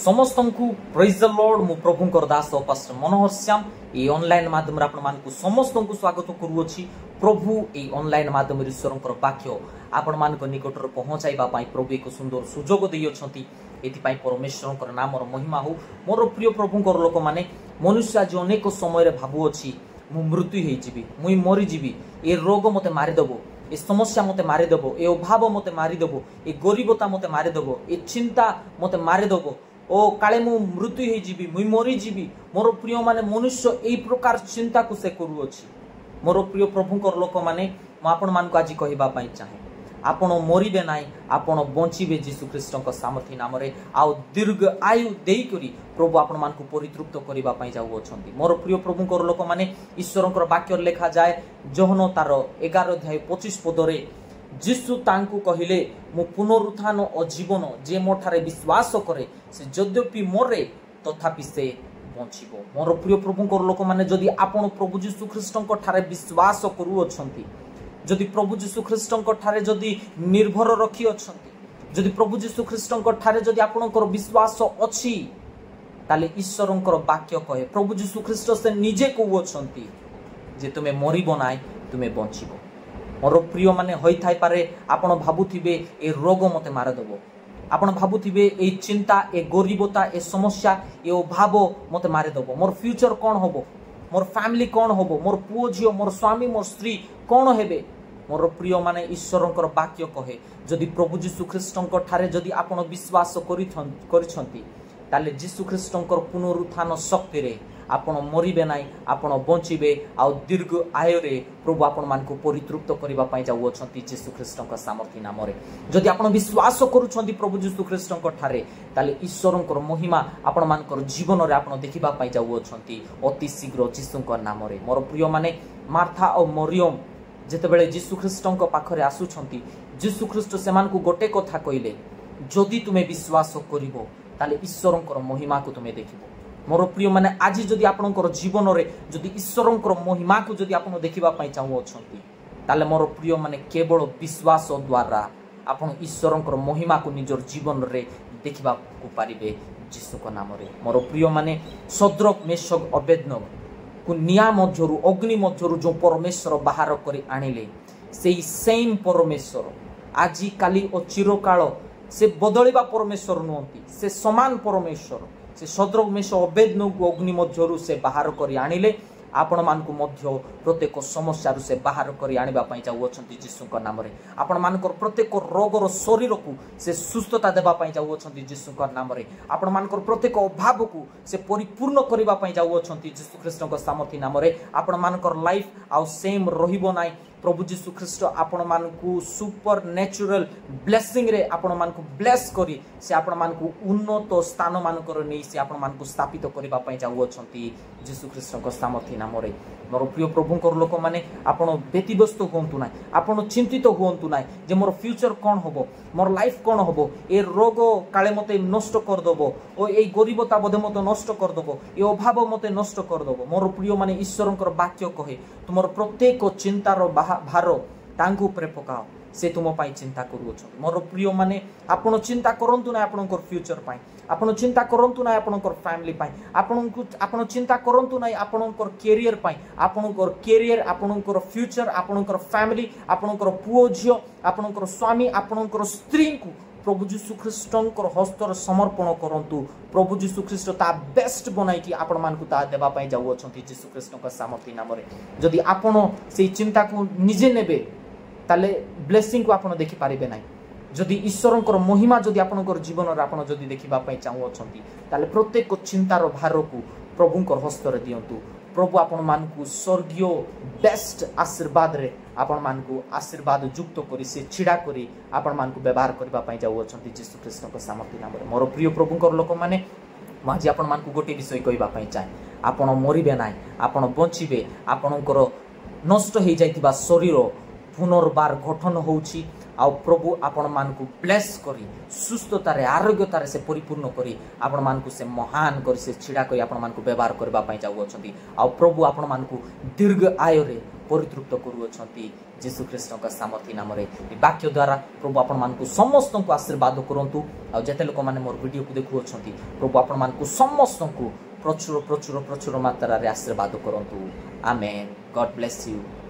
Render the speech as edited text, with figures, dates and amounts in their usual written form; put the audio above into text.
ସମସ୍ତଙ୍କୁ ପ୍ରେଜ୍ ଦ ଲର୍ଡ। ମୁଁ ପ୍ରଭୁଙ୍କର ଦାସ ପାଷ୍ଟର ମନୋହର ଶ୍ୟାମ ଏଇ ଅନଲାଇନ୍ ମାଧ୍ୟମରେ ଆପଣମାନଙ୍କୁ ସମସ୍ତଙ୍କୁ ସ୍ୱାଗତ କରୁଅଛି। ପ୍ରଭୁ ଏଇ ଅନଲାଇନ୍ ମାଧ୍ୟମରେ ଈଶ୍ୱରଙ୍କର ବାକ୍ୟ ଆପଣମାନଙ୍କ ନିକଟରେ ପହଞ୍ଚାଇବା ପାଇଁ ପ୍ରଭୁ ଏକ ସୁନ୍ଦର ସୁଯୋଗ ଦେଇଅଛନ୍ତି। ଏଥିପାଇଁ ପରମେଶ୍ୱରଙ୍କର ନାମର ମହିମା ହଉ। ମୋର ପ୍ରିୟ ପ୍ରଭୁଙ୍କର ଲୋକମାନେ, ମନୁଷ୍ୟ ଆଜି ଅନେକ ସମୟରେ ଭାବୁଅଛି, ମୁଁ ମୃତ୍ୟୁ ହେଇଯିବି, ମୁଇଁ ମରିଯିବି, ଏ ରୋଗ ମୋତେ ମାରିଦେବ, ଏ ସମସ୍ୟା ମୋତେ ମାରିଦେବ, ଏ ଅଭାବ ମୋତେ ମାରିଦେବ, ଏ ଗରିବତା ମୋତେ ମାରିଦେବ, ଏ ଚିନ୍ତା ମୋତେ ମାରିଦେବ ଓ କାଳେ ମୁଁ ମୃତ୍ୟୁ ହେଇଯିବି, ମୁଇଁ ମରିଯିବି। ମୋର ପ୍ରିୟମାନେ, ମନୁଷ୍ୟ ଏଇ ପ୍ରକାର ଚିନ୍ତାକୁ ସେ କରୁଅଛି। ମୋର ପ୍ରିୟ ପ୍ରଭୁଙ୍କର ଲୋକମାନେ, ମୁଁ ଆପଣମାନଙ୍କୁ ଆଜି କହିବା ପାଇଁ ଚାହେଁ, ଆପଣ ମରିବେ ନାହିଁ, ଆପଣ ବଞ୍ଚିବେ ଯୀଶୁଖ୍ରୀଷ୍ଟଙ୍କ ସାମର୍ଥ୍ୟ ନାମରେ। ଆଉ ଦୀର୍ଘ ଆୟୁ ଦେଇକରି ପ୍ରଭୁ ଆପଣମାନଙ୍କୁ ପରିତୃପ୍ତ କରିବା ପାଇଁ ଯାଉଅଛନ୍ତି। ମୋର ପ୍ରିୟ ପ୍ରଭୁଙ୍କର ଲୋକମାନେ, ଈଶ୍ୱରଙ୍କର ବାକ୍ୟରେ ଲେଖାଯାଏ, ଯୋହନ ତାର 11 ଅଧ୍ୟାୟ 25 ପଦରେ, ଯୀଶୁ ତାଙ୍କୁ କହିଲେ, ମୁଁ ପୁନରୁତ୍ଥାନ ଓ ଜୀବନ, ଯେ ମୋ ଠାରେ ବିଶ୍ୱାସ କରେ ସେ ଯଦ୍ୟପି ମରେ ତଥାପି ସେ ବଞ୍ଚିବ। ମୋର ପ୍ରିୟ ପ୍ରଭୁଙ୍କର ଲୋକମାନେ, ଯଦି ଆପଣ ପ୍ରଭୁ ଯୀଶୁ ଖ୍ରୀଷ୍ଟଙ୍କ ଠାରେ ବିଶ୍ୱାସ କରୁଅଛନ୍ତି, ଯଦି ପ୍ରଭୁ ଯୀଶୁ ଖ୍ରୀଷ୍ଟଙ୍କ ଠାରେ ଯଦି ନିର୍ଭର ରଖିଅଛନ୍ତି, ଯଦି ପ୍ରଭୁ ଯୀଶୁ ଖ୍ରୀଷ୍ଟଙ୍କ ଠାରେ ଯଦି ଆପଣଙ୍କର ବିଶ୍ୱାସ ଅଛି, ତାହେଲେ ଈଶ୍ୱରଙ୍କର ବାକ୍ୟ କହେ, ପ୍ରଭୁ ଯୀଶୁ ଖ୍ରୀଷ୍ଟ ସେ ନିଜେ କହୁଅଛନ୍ତି ଯେ ତୁମେ ମରିବ ନାହିଁ, ତୁମେ ବଞ୍ଚିବ। ମୋର ପ୍ରିୟମାନେ, ହୋଇଥାଇପାରେ ଆପଣ ଭାବୁଥିବେ ଏ ରୋଗ ମୋତେ ମାରିଦେବ, ଆପଣ ଭାବୁଥିବେ ଏଇ ଚିନ୍ତା, ଏ ଗରିବତା, ଏ ସମସ୍ୟା, ଏ ଅଭାବ ମୋତେ ମାରିଦେବ, ମୋର ଫ୍ୟୁଚର କ'ଣ ହେବ, ମୋର ଫ୍ୟାମିଲି କ'ଣ ହେବ, ମୋର ପୁଅ ଝିଅ, ମୋର ସ୍ୱାମୀ, ମୋର ସ୍ତ୍ରୀ କ'ଣ ହେବେ। ମୋର ପ୍ରିୟମାନେ, ଈଶ୍ୱରଙ୍କର ବାକ୍ୟ କହେ, ଯଦି ପ୍ରଭୁ ଯୀଶୁ ଖ୍ରୀଷ୍ଟଙ୍କ ଠାରେ ଯଦି ଆପଣ ବିଶ୍ୱାସ କରିଛନ୍ତି, ତାହେଲେ ଯୀଶୁ ଖ୍ରୀଷ୍ଟଙ୍କର ପୁନରୁତ୍ଥାନ ଶକ୍ତିରେ ଆପଣ ମରିବେ ନାହିଁ, ଆପଣ ବଞ୍ଚିବେ। ଆଉ ଦୀର୍ଘ ଆୟୁରେ ପ୍ରଭୁ ଆପଣମାନଙ୍କୁ ପରିତୃପ୍ତ କରିବା ପାଇଁ ଯାଉଅଛନ୍ତି ଯୀଶୁ ଖ୍ରୀଷ୍ଟଙ୍କ ସାମର୍ଥ୍ୟ ନାମରେ। ଯଦି ଆପଣ ବିଶ୍ୱାସ କରୁଛନ୍ତି ପ୍ରଭୁ ଯୀଶୁ ଖ୍ରୀଷ୍ଟଙ୍କ ଠାରେ, ତାହେଲେ ଈଶ୍ୱରଙ୍କର ମହିମା ଆପଣମାନଙ୍କର ଜୀବନରେ ଆପଣ ଦେଖିବା ପାଇଁ ଯାଉଅଛନ୍ତି ଅତି ଶୀଘ୍ର ଯୀଶୁଙ୍କ ନାମରେ। ମୋର ପ୍ରିୟମାନେ, ମାର୍ଥା ଆଉ ମରିୟମ ଯେତେବେଳେ ଯୀଶୁ ଖ୍ରୀଷ୍ଟଙ୍କ ପାଖରେ ଆସୁଛନ୍ତି, ଯୀଶୁ ଖ୍ରୀଷ୍ଟ ସେମାନଙ୍କୁ ଗୋଟେ କଥା କହିଲେ, ଯଦି ତୁମେ ବିଶ୍ୱାସ କରିବ ତାହେଲେ ଈଶ୍ୱରଙ୍କର ମହିମାକୁ ତୁମେ ଦେଖିବ। ମୋର ପ୍ରିୟମାନେ, ଆଜି ଯଦି ଆପଣଙ୍କର ଜୀବନରେ ଯଦି ଈଶ୍ୱରଙ୍କର ମହିମାକୁ ଯଦି ଆପଣ ଦେଖିବା ପାଇଁ ଚାହୁଁଅଛନ୍ତି, ତାହେଲେ ମୋର ପ୍ରିୟମାନେ, କେବଳ ବିଶ୍ୱାସ ଦ୍ୱାରା ଆପଣ ଈଶ୍ୱରଙ୍କର ମହିମାକୁ ନିଜର ଜୀବନରେ ଦେଖିବାକୁ ପାରିବେ ଯୀଶୁଙ୍କ ନାମରେ। ମୋର ପ୍ରିୟମାନେ, ଶଦ୍ରକ, ମେଷକ, ଅବେଦନଗୋକୁ ନିଆଁ ମଧ୍ୟରୁ, ଅଗ୍ନି ମଧ୍ୟରୁ ଯେଉଁ ପରମେଶ୍ୱର ବାହାର କରି ଆଣିଲେ, ସେଇ ସେମ୍ ପରମେଶ୍ୱର ଆଜି, କାଲି ଓ ଚିରକାଳ ସେ ବଦଳିବା ପରମେଶ୍ୱର ନୁହନ୍ତି, ସେ ସମାନ ପରମେଶ୍ୱର। ସେ ଶଦ୍ରକ, ମେଷ, ଅବେଦନଗୋକୁ ଅଗ୍ନି ମଧ୍ୟରୁ ସେ ବାହାର କରି ଆଣିଲେ, ଆପଣମାନଙ୍କୁ ମଧ୍ୟ ପ୍ରତ୍ୟେକ ସମସ୍ୟାରୁ ସେ ବାହାର କରି ଆଣିବା ପାଇଁ ଯାଉଅଛନ୍ତି ଯୀଶୁଙ୍କ ନାମରେ। ଆପଣମାନଙ୍କର ପ୍ରତ୍ୟେକ ରୋଗର ଶରୀରକୁ ସେ ସୁସ୍ଥତା ଦେବା ପାଇଁ ଯାଉଅଛନ୍ତି ଯୀଶୁଙ୍କ ନାମରେ। ଆପଣମାନଙ୍କର ପ୍ରତ୍ୟେକ ଅଭାବକୁ ସେ ପରିପୂର୍ଣ୍ଣ କରିବା ପାଇଁ ଯାଉଅଛନ୍ତି ଯୀଶୁ ଖ୍ରୀଷ୍ଟଙ୍କ ସାମର୍ଥ୍ୟ ନାମରେ। ଆପଣମାନଙ୍କର ଲାଇଫ୍ ଆଉ ସେମ୍ ରହିବ ନାହିଁ। ପ୍ରଭୁ ଯୀଶୁ ଖ୍ରୀଷ୍ଟ ଆପଣମାନଙ୍କୁ ସୁପର ନ୍ୟାଚୁରାଲ ବ୍ଲେସିଂରେ ଆପଣମାନଙ୍କୁ ବ୍ଲେସ୍ କରି ସେ ଆପଣମାନଙ୍କୁ ଉନ୍ନତ ସ୍ଥାନମାନଙ୍କର ନେଇ ସେ ଆପଣମାନଙ୍କୁ ସ୍ଥାପିତ କରିବା ପାଇଁ ଯାଉଅଛନ୍ତି ଯୀଶୁ ଖ୍ରୀଷ୍ଟଙ୍କ ସାମର୍ଥ୍ୟ ନାମରେ। ମୋର ପ୍ରିୟ ପ୍ରଭୁଙ୍କର ଲୋକମାନେ, ଆପଣ ବ୍ୟତିବ୍ୟସ୍ତ ହୁଅନ୍ତୁ ନାହିଁ, ଆପଣ ଚିନ୍ତିତ ହୁଅନ୍ତୁ ନାହିଁ ଯେ ମୋର ଫ୍ୟୁଚର କ'ଣ ହେବ, ମୋର ଲାଇଫ୍ କ'ଣ ହେବ, ଏ ରୋଗ କାଳେ ମୋତେ ନଷ୍ଟ କରିଦେବ ଓ ଏଇ ଗରିବତା ବୋଧେ ମୋତେ ନଷ୍ଟ କରିଦେବ, ଏ ଅଭାବ ମୋତେ ନଷ୍ଟ କରିଦେବ। ମୋର ପ୍ରିୟମାନେ, ଈଶ୍ୱରଙ୍କର ବାକ୍ୟ କହେ, ତୁମର ପ୍ରତ୍ୟେକ ଚିନ୍ତାର ଭାର ତାଙ୍କ ଉପରେ ପକାଅ, ସେ ତୁମ ପାଇଁ ଚିନ୍ତା କରୁଅଛନ୍ତି। ମୋର ପ୍ରିୟମାନେ, ଆପଣ ଚିନ୍ତା କରନ୍ତୁ ନାହିଁ ଆପଣଙ୍କର ଫ୍ୟୁଚର ପାଇଁ, ଆପଣ ଚିନ୍ତା କରନ୍ତୁ ନାହିଁ ଆପଣଙ୍କର ଫ୍ୟାମିଲି ପାଇଁ, ଆପଣ ଚିନ୍ତା କରନ୍ତୁ ନାହିଁ ଆପଣଙ୍କର କ୍ୟାରିୟର ପାଇଁ। ଆପଣଙ୍କର କ୍ୟାରିୟର, ଆପଣଙ୍କର ଫ୍ୟୁଚର, ଆପଣଙ୍କର ଫ୍ୟାମିଲି, ଆପଣଙ୍କର ପୁଅ ଝିଅ, ଆପଣଙ୍କର ସ୍ୱାମୀ, ଆପଣଙ୍କର ସ୍ତ୍ରୀଙ୍କୁ ପ୍ରଭୁ ଯୀଶୁ ଖ୍ରୀଷ୍ଟଙ୍କର ହସ୍ତରେ ସମର୍ପଣ କରନ୍ତୁ। ପ୍ରଭୁ ଯୀଶୁ ଖ୍ରୀଷ୍ଟ ତା ବେଷ୍ଟ ବନାଇକି ଆପଣମାନଙ୍କୁ ତାହା ଦେବା ପାଇଁ ଯାଉଅଛନ୍ତି ଯୀଶୁ ଖ୍ରୀଷ୍ଟଙ୍କ ସାମର୍ଥ୍ୟ ନାମରେ। ଯଦି ଆପଣ ସେଇ ଚିନ୍ତାକୁ ନିଜେ ନେବେ, ତାହେଲେ ବ୍ଲେସିଂକୁ ଆପଣ ଦେଖିପାରିବେ ନାହିଁ। ଯଦି ଈଶ୍ୱରଙ୍କର ମହିମା ଯଦି ଆପଣଙ୍କର ଜୀବନରେ ଆପଣ ଯଦି ଦେଖିବା ପାଇଁ ଚାହୁଁଅଛନ୍ତି, ତାହେଲେ ପ୍ରତ୍ୟେକ ଚିନ୍ତାର ଭାରକୁ ପ୍ରଭୁଙ୍କର ହସ୍ତରେ ଦିଅନ୍ତୁ। ପ୍ରଭୁ ଆପଣମାନଙ୍କୁ ସ୍ୱର୍ଗୀୟ ବେଷ୍ଟ ଆଶୀର୍ବାଦରେ ଆପଣମାନଙ୍କୁ ଆଶୀର୍ବାଦ ଯୁକ୍ତ କରି ସେ ଛିଡ଼ା କରି ଆପଣମାନଙ୍କୁ ବ୍ୟବହାର କରିବା ପାଇଁ ଯାଉଅଛନ୍ତି ଯୀଶୁ ଖ୍ରୀଷ୍ଟଙ୍କ ସାମର୍ଥ୍ୟ ନାମରେ। ମୋର ପ୍ରିୟ ପ୍ରଭୁଙ୍କର ଲୋକମାନେ, ମୁଁ ଆଜି ଆପଣମାନଙ୍କୁ ଗୋଟିଏ ବିଷୟ କହିବା ପାଇଁ ଚାହେଁ, ଆପଣ ମରିବେ ନାହିଁ, ଆପଣ ବଞ୍ଚିବେ। ଆପଣଙ୍କର ନଷ୍ଟ ହେଇଯାଇଥିବା ଶରୀର ପୁନର୍ବାର ଗଠନ ହେଉଛି ଆଉ ପ୍ରଭୁ ଆପଣମାନଙ୍କୁ ବ୍ଲେସ୍ କରି ସୁସ୍ଥତାରେ, ଆରୋଗ୍ୟତାରେ ସେ ପରିପୂର୍ଣ୍ଣ କରି ଆପଣମାନଙ୍କୁ ସେ ମହାନ କରି ସେ ଛିଡ଼ା କରି ଆପଣମାନଙ୍କୁ ବ୍ୟବହାର କରିବା ପାଇଁ ଯାଉଅଛନ୍ତି। ଆଉ ପ୍ରଭୁ ଆପଣମାନଙ୍କୁ ଦୀର୍ଘ ଆୟୁରେ ପରିତୃପ୍ତ କରୁଅଛନ୍ତି ଯୀଶୁଖ୍ରୀଷ୍ଟଙ୍କ ସାମର୍ଥ୍ୟ ନାମରେ। ଏ ବାକ୍ୟ ଦ୍ୱାରା ପ୍ରଭୁ ଆପଣମାନଙ୍କୁ ସମସ୍ତଙ୍କୁ ଆଶୀର୍ବାଦ କରନ୍ତୁ। ଆଉ ଯେତେ ଲୋକମାନେ ମୋର ଭିଡ଼ିଓକୁ ଦେଖୁଅଛନ୍ତି, ପ୍ରଭୁ ଆପଣମାନଙ୍କୁ ସମସ୍ତଙ୍କୁ ପ୍ରଚୁର ପ୍ରଚୁର ପ୍ରଚୁର ମାତ୍ରାରେ ଆଶୀର୍ବାଦ କରନ୍ତୁ। ଆମେନ୍। God bless you.